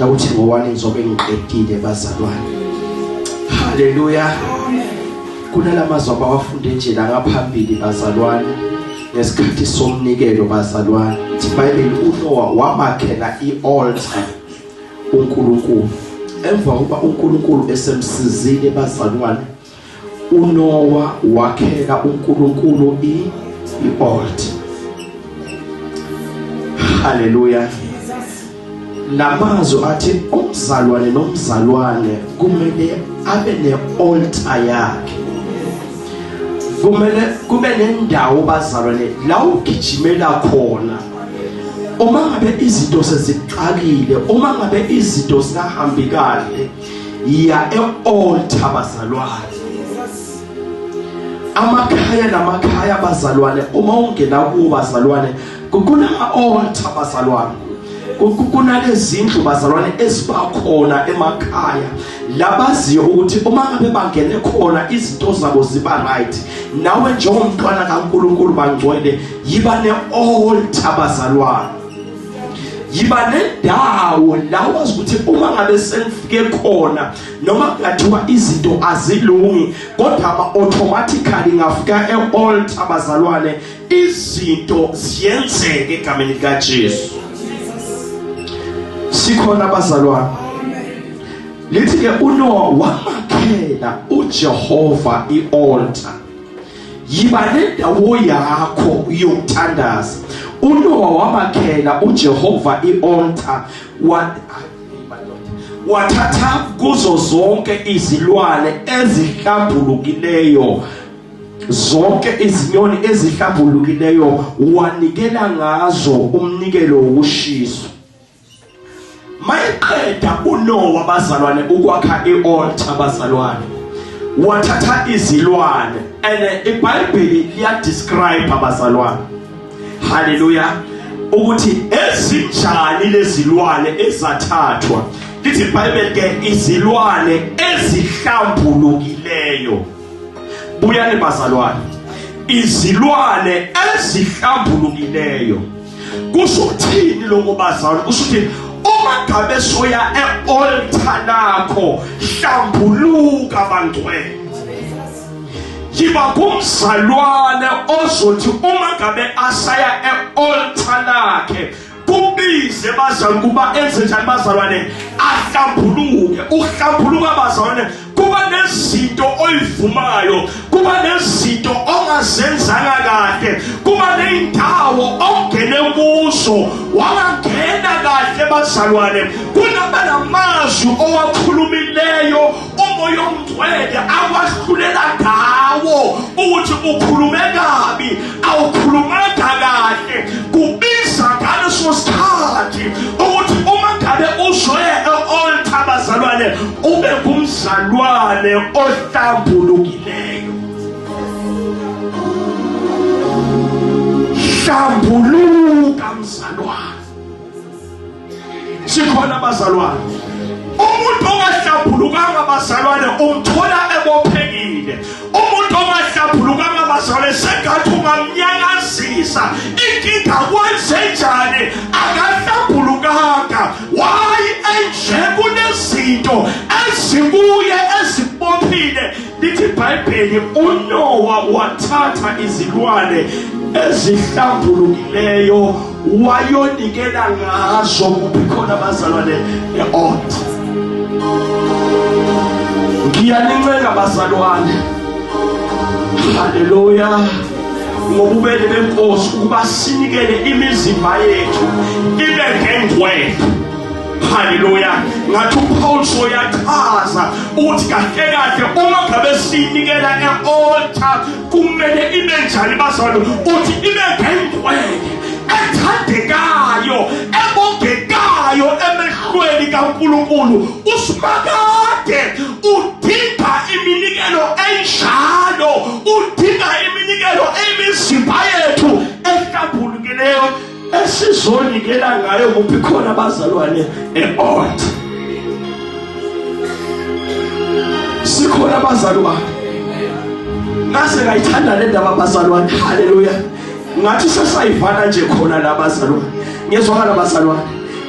Ngangitshela ukuthi ngo-1 ngizobe ngiqedile bazalwane. Haleluya. Kunalamazwi abawafunde nje la ngaphambili bazalwane ngesikhathi somnikelo bazalwane. Ithi iBhayibheli uNoah wamakhela ialtar uNkulunkulu. Emva kokuba uNkulunkulu esemsizile bazalwane uNoah wakhela uNkulunkulu i-altar. Haleluya. Lamazwi athi umzalwane nomzalwane kumele abe ne-altar yakhe. Kumele kube nendawo bazalwane la ugijimela khona. Uma ngabe izinto sezixakile, uma ngabe izinto zingahambi kahle, yiya e-altar bazalwane. Amakhaya namakhaya bazalwane, uma ungena kuwo bazalwane, kunama-altar bazalwane. Kunalezindlu bazalwane ezibakhona emakhaya labaziyo ukuthi uma ngabe bangene khona izinto zabo ziba right. Nawe njengomntwana kaNkuluNkulu bangcwele, yiba ne-altar bazalwane. Yiba nendawo la wazi ukuthi uma ngabe sengifike khona noma kungathiwa izinto azilungi kodwa automatically ngafika e-altar bazalwane, izinto ziyenzeka egameni likaJesu. Sikhona bazalwane. Lithi ke uNoah wamakhela uJehova ialtar. Yiba nendawo yakho yokuthandaza. uNoah wamakhela uJehova ialtar, wathatha kuzo zonke izilwane ezihlambulukileyo, zonke izinyoni ezihlambulukileyo, wanikela ngazo umnikelo wokushiswa. Mayeqeda uNoah bazalwane ukwakha ialtar bazalwane, wathatha izilwane, and iBhayibheli liya describe abazalwane, haleluya, ukuthi ezinjani lezilwane ezathathwa. Lithi iBhayibheli ke izilwane ezihlambulukileyo. Buyani bazalwane, izilwane ezihlambulukileyo. Kusho ukuthini lokho bazalwane? Kusho ukuthi uma ngabe soya e-altar lakho, hlambuluka bangcwele. Yiba kumzalwane ozothi uma ngabe asaya e-altar lakhe kubize bazalwane kuba enze njani bazalwane, ahlambuluke. Ukuhlambuluka bazalwane kuba nezinto oyivumayo, kuba nezinto ongazenzanga kahle, kuba ney'ndawo ongene kuzo wangangena kahle bazalwane, kunaba namazwi owakhulumileyo uMoya oNgcwele akwahlulela ngawo ukuthi ukhulume kabi, awukhulumanga kahle. Kubiza ngaleso sikhathi ukuthi uma ngabe uzoya e-altar bazalwane, ube ngumzalwane ohlambulukileyo. Hlambuluka mzalwane. Sikhona bazalwane. Umuntu ongahlambulukanga bazalwane umthola ebophekile. Umuntu ongahlambulukanga bazalwane sengathi ungamnyakazisa, inkinga kwenze njani, akahlambulukanga. Why enje? Kunezinto ezikuye ezibophile. Lithi iBhayibheli uNoah wathatha izilwane ezihlambulukileyo wayonikela ngazo kuphi khona bazalwane? E-altar. Ngiyanincenga bazalwane, haleluya, ngobubele benkosi ukuba sinikele imizimba yethu ibe ngengcwele. Haleluya. Ngathi uPaul uyachaza ukuthi kahle kahle uma ngabe sinikela e-altar kumele ibe njani bazalwane, uthi ibe ngengcwele, ethandekayo, ebongekayo emehlweni kaNkulunkulu. Usimakade udinga iminikelo enjalo, udinga iminikelo emizimba yethu ehlambulukileyo esizonikela ngayo kuphi khona bazalwane? E-altar. Sikhona bazalwane. Ngase ngayithanda le ndaba bazalwane, haleluya. Ngathi sesayivana nje khona la bazalwane. Ngiyezwakala bazalwane.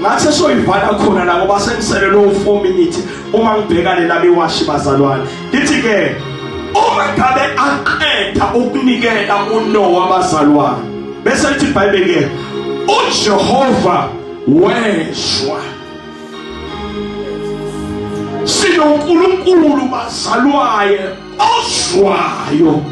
Ngathi soyivala khona la ngoba sengisele lo 4 minutes uma ngibheka le lami iwashi bazalwane. Lithi ke uma ngabe aqeda ukunikela uNoah bazalwane. Bese lithi iBhayibheli ke uJehova wezwa sinoNkulunkulu bazalwaye ozwayo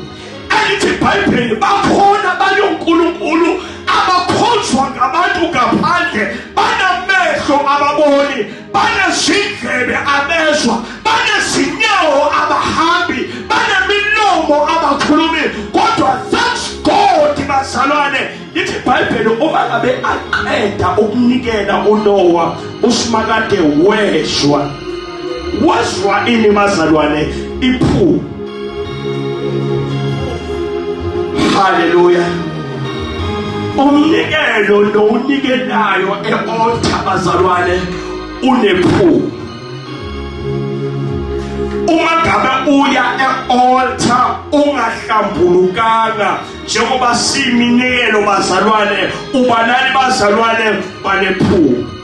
elithi iBhayibheli bakhona bayoNkulunkulu abakhonzwa ngabantu ngaphandle banamehlo ababoni banezindlebe abezwa banezinyawo abahambi banemilomo abakhulumi kodwa thanks God bazalwane lithi iBhayibheli uma ngabe aqeda ukunikela uNoah uSimakade wezwa wezwa ini bazalwane iphu haleluya umnikelo lo unikelayo e-altar bazalwane unephu uma ngabe uya e-altar ungahlambulukanga njengoba siminikelo bazalwane ubanani bazalwane banephunga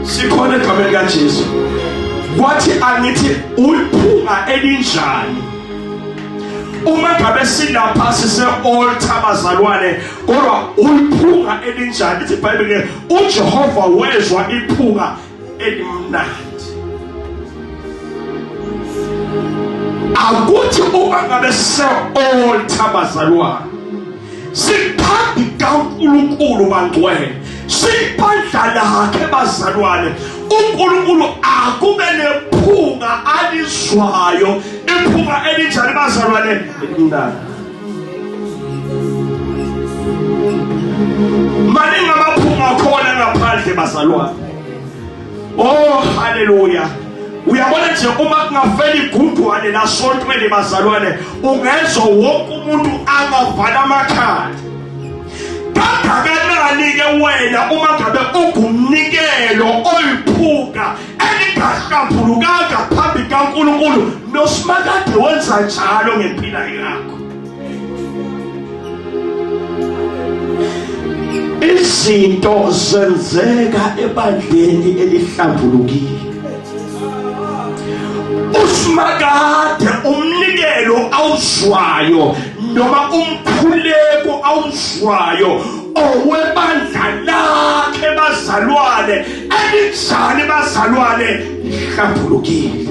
sikhona egameni kaJesu kwathi angithi uliphunga elinjani uma ngabe silapha sise altar bazalwane kodwa uliphunga elinjani ithi iBhayibheli uJehova wezwa iphunga elimnandi akuthi uma ngabe se-altar bazalwane siphambi kaNkulunkulu bangcwele siphandla lakhe bazalwane uNkulunkulu akube nephunga alizwayo iphunga elinjani bazalwane elimnandi maningi amaphunga akhona ngaphandle bazalwane oh haleluya uyabona nje uma kungafela igundwane lasontweni bazalwane ungezwa wonke umuntu angavala amakhala kangakanani ke wena uma ngabe ungumnikelo oyiphuka elingahlambulukanga phambi kaNkulunkulu nosimakade wenza njalo ngempila yakho Izinto zenzeka ebandleni elihlambulukile. Usimakade umnikelo awuzwayo noma umkhuleko awuzwayo owebandla lakhe bazalwane elinjani bazalwane lihlambulukile.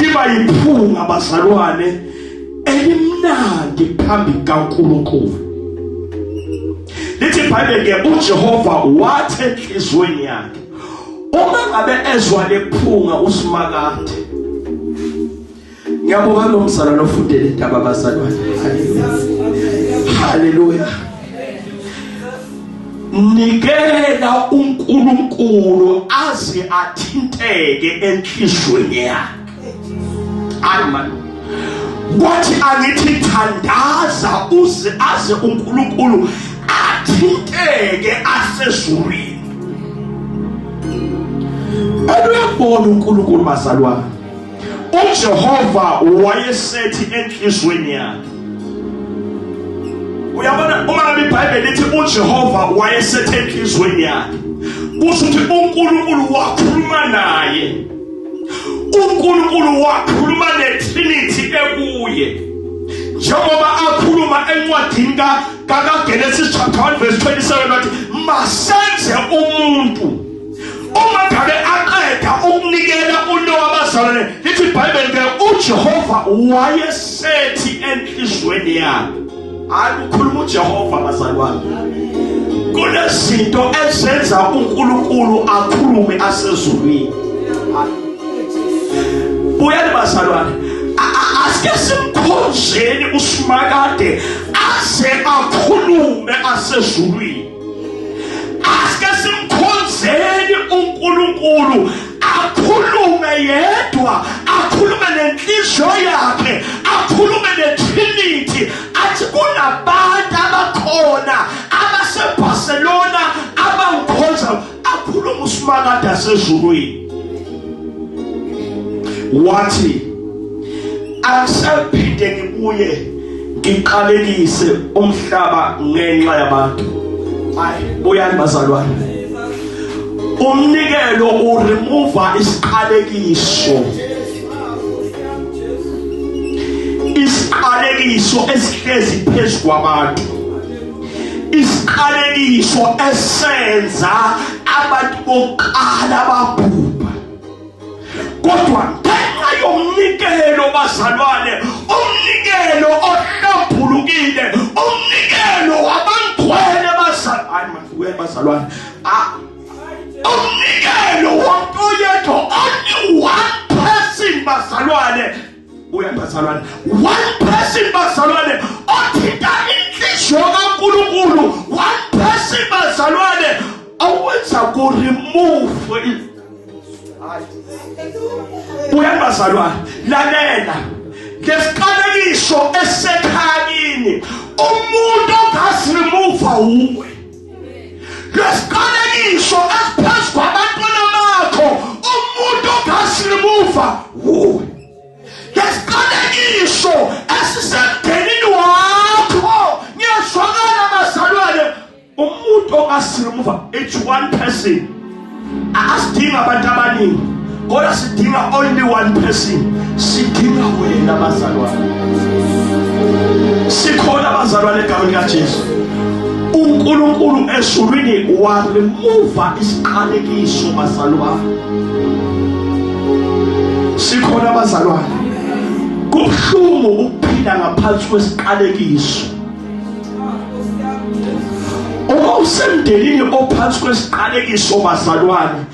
Liba yiphunga bazalwane elimnandi phambi kaNkulunkulu. Lithi iBhayibheli ke uJehova wathi enhlizweni yakhe uma ngabe ezwa lephunga usimakade. Ngiyabonga lo mzalwane ofundele indaba bazalwane. Haleluya. Nikela uNkulunkulu aze athinteke enhlizweni yakhe. Ayi man. Kwathi angithi thandaza uze aze uNkulunkulu athinteke asezulwini. Uyabona uNkulunkulu bazalwane. uJehova wayesethi enhlizweni yakhe uyabona uma ngabe iBhayibheli lithi uJehova wayesethi enhlizweni yakhe kusho ukuthi uNkulunkulu wakhuluma naye uNkulunkulu wakhuluma neTrinity ekuye njengoba akhuluma encwadini ka kaGenesis chapter 1 verse 27 wathi masenze umuntu uma ngabe aqeda ukunikela uNowa abazalwane lithi iBhayibheli ke uJehova wayesethi enhlizweni yakhe hayi kukhuluma uJehova bazalwane kunezinto ezenza uNkulunkulu akhulume asezulwini buyani bazalwane asike simkhonzeni usimakade aze akhulume asezulwini Asike simkhonzeni uNkulunkulu akhulume yedwa akhulume nenhliziyo yakhe akhulume neTrinity athi kunabantu abakhona abaseBarcelona abangikhonza akhuluma usimakade asezulwini wathi akusaphinde ngibuye Ngiqalekise umhlaba ngenxa yabantu. Hayi, buyani bazalwane. Umnikelo uremove isiqalekiso. Isiqalekiso esihlezi phezu kwabantu. Isiqalekiso esenza abantu bokuqala babhubha. Kodwa ngenxa yomnikelo bazalwane, umnikelo ohlambulukile, umnikelo wabangcwele bazalwane, hayi man, bazalwane, umnikelo womuntu oyedwa, only one person bazalwane, buya bazalwane, one person bazalwane othinta inhliziyo kaNkulunkulu, one person bazalwane owenza ku remove. Buya bazalwane, lalela lesiqalekiso esekhaya umuntu ongasiremuva uwe. Lesiqalekiso esiphezu kwabantwana bakho, umuntu ongasiremuva uwe. Lesiqalekiso esisemndenini wakho, ngiyazwakala bazalwane, umuntu ongasiremuva, it's one person. Asidinga abantu abaningi, kodwa sidinga only one person. Sidinga wena bazalwane. Sikhona bazalwane egameni likaJesu. uNkulunkulu ezulwini waremuva isiqalekiso bazalwane. Sikhona bazalwane. Kubuhlungu ukuphila ngaphansi kwesiqalekiso. Uma usemndenini ophansi kwesiqalekiso bazalwane,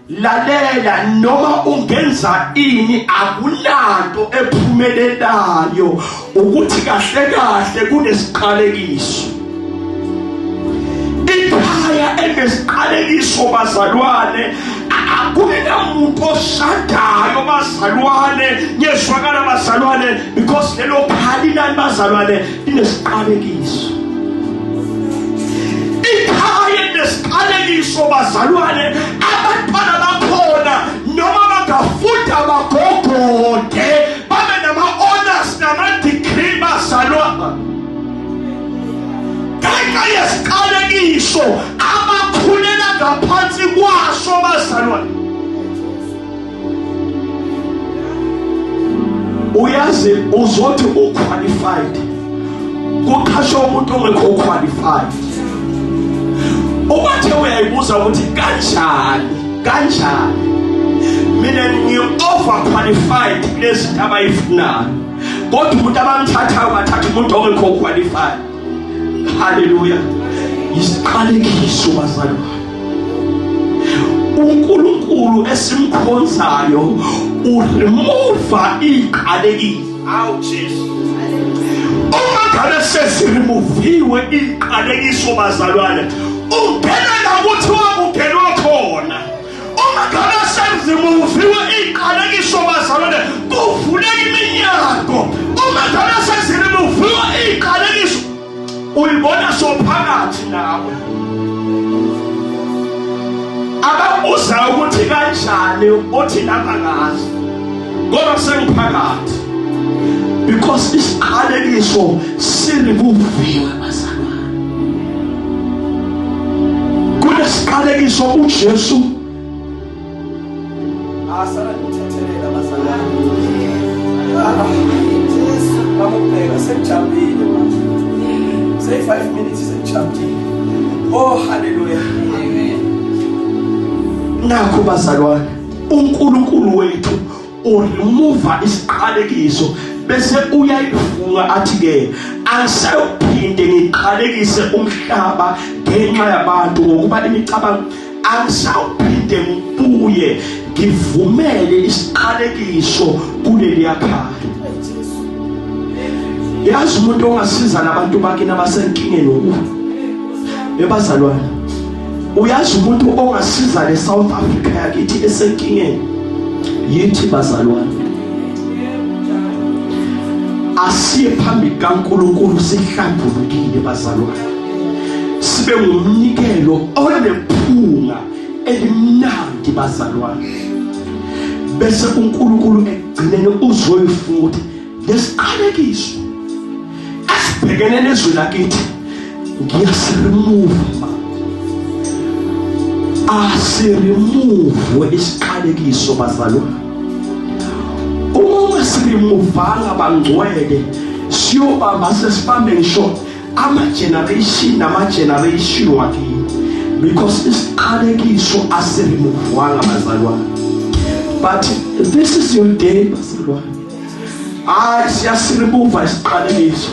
lalela, noma ungenza ini akunanto ephumelelayo, ukuthi kahle kahle kunesiqalekiso. Ikhaya enesiqalekiso bazalwane, akunamuntu oshadayo bazalwane, ngiyezwakala bazalwane, because lelo khaya linani bazalwane linesiqalekiso. Ikhaya linesiqalekiso bazalwane, abantwana bakhona noma bangafunda bagogode babe nama-honors nama-degree bazalwane, ngenxa yesiqalekiso abakhulela ngaphansi kwaso bazalwane. Uyazi uzothi uqualified, kuqhashwa umuntu ongekho qualified. Ubathe uyayibuza ukuthi kanjani, kanjani mina ngi-over qualified kulezi zinto abayifunayo, kodwa umuntu abamthathayo bathatha umuntu ongekho qualified. Haleluya! Isiqalekiso bazalwane. uNkulunkulu esimkhonzayo uremove iqalekiso. Awu Jesu, uma ngabe sesiremoviwe iqalekiso bazalwane, ungena la kuthiwa kungenwa khona. Uma ngabe sesiremoviwe iqalekiso bazalwane, kuvuleka iminyango. Uma ngabe sesiremoviwe iqalekiso, uyibona sophakathi nawe. Ababuza ukuthi kanjani, uthi nami angazi, kodwa sengiphakathi, because isiqalekiso sirimuviwe bazalwane. Kunesiqalekiso uJesu Asala ngithethelela bazalwane. Jesu, bamubheka sengijabulile manje. Say 5 minutes sengijabulile. Oh hallelujah. Amen. Nakho bazalwane, uNkulunkulu wethu uremuva isiqalekiso bese uyayifunga athi ke angisayuphinde ngiqalekise umhlaba ngenxa yabantu, ngokuba imicabango angisawuphinde ngibuye ngivumele isiqalekiso kuleliya khaya. Yazi umuntu ongasiza labantu bakhe nabasenkingeni ukufa ebazalwane. Uyazi umuntu ongasiza le South Africa yakithi esenkingeni yithi bazalwane. Asiye phambi kaNkulunkulu sihlambulukile bazalwane, sibe ngumnikelo onephunga elimnandi bazalwane, bese uNkulunkulu ekugcineni uzoyifunga ukuthi lesiqalekiso Esibhekene nezwe lakithi ngiyasiremove asiremove isiqalekiso bazalwane. Uma siremuvanga bangcwele siyobamba sesibambe ngisho ama generation nama generation wakini because isiqalekiso asiremuvwanga bazalwane. But this is your day bazalwane. Hayi siyasirimuva isiqalekiso.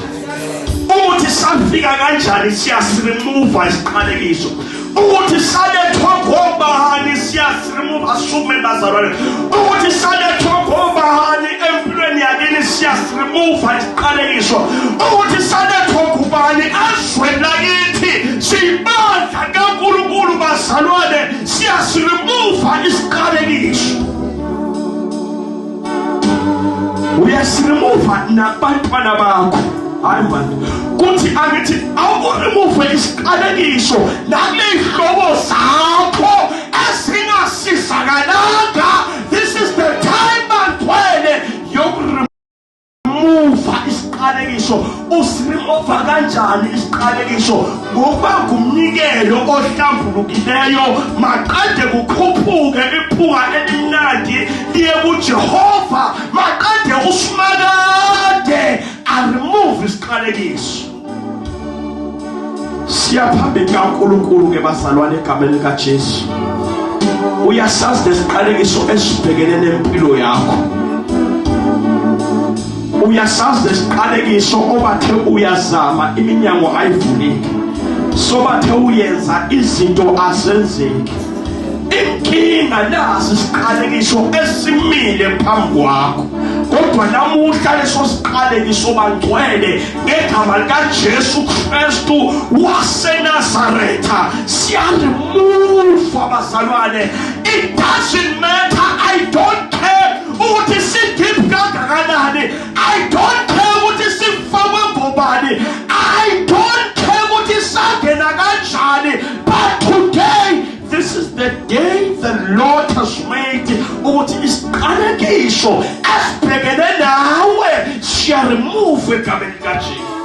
Ukuthi safika kanjani siyasirimuva isiqalekiso. Ukuthi salethwa ngobani siyasirimuva asukume bazalwane. Ukuthi salethwa ngobani empilweni yakini siyasirimuva isiqalekiso. Ukuthi salethwa ngubani azweni lakithi siyibandla kaNkulunkulu bazalwane siyasirimuva isiqalekiso. Uyasirimuva nabantwana bakho. Hayi manje kuthi angithi awurimuve isiqalekiso nakuley'hlobo zakho ezingasizakalanga. This is the time bangcwele yokurumuva isiqalekiso. Usirimuva kanjani isiqalekiso? Ngokuba ngumnikelo ohlambulukileyo maqede kukhuphuke iphunga elimnandi liye kuJehova, maqede usimakade aremove isiqalekiso. Siya phambili kaNkulunkulu ke bazalwane egameni likaJesu. Uyasazi lesiqalekiso esibhekene nempilo yakho. Uyasazi lesiqalekiso obathe uyazama iminyango ayivuleki. Sobathe uyenza izinto azenzeki. Inkinga nazi isiqalekiso esimile phambi kwakho. Kodwa namuhla leso siqalekiso bangcwele ngegama likaJesu Kristu waseNazaretha siyarimuva bazalwane. It doesn't matter, I don't care ukuthi sideep kangakanani, I don't care ukuthi sifakwe ngobani, I don't care ukuthi sangena kanjani, but today this is the day the Lord has made ukuthi isiqalekiso esibhekene nawe siyaremove egameni likaJesu.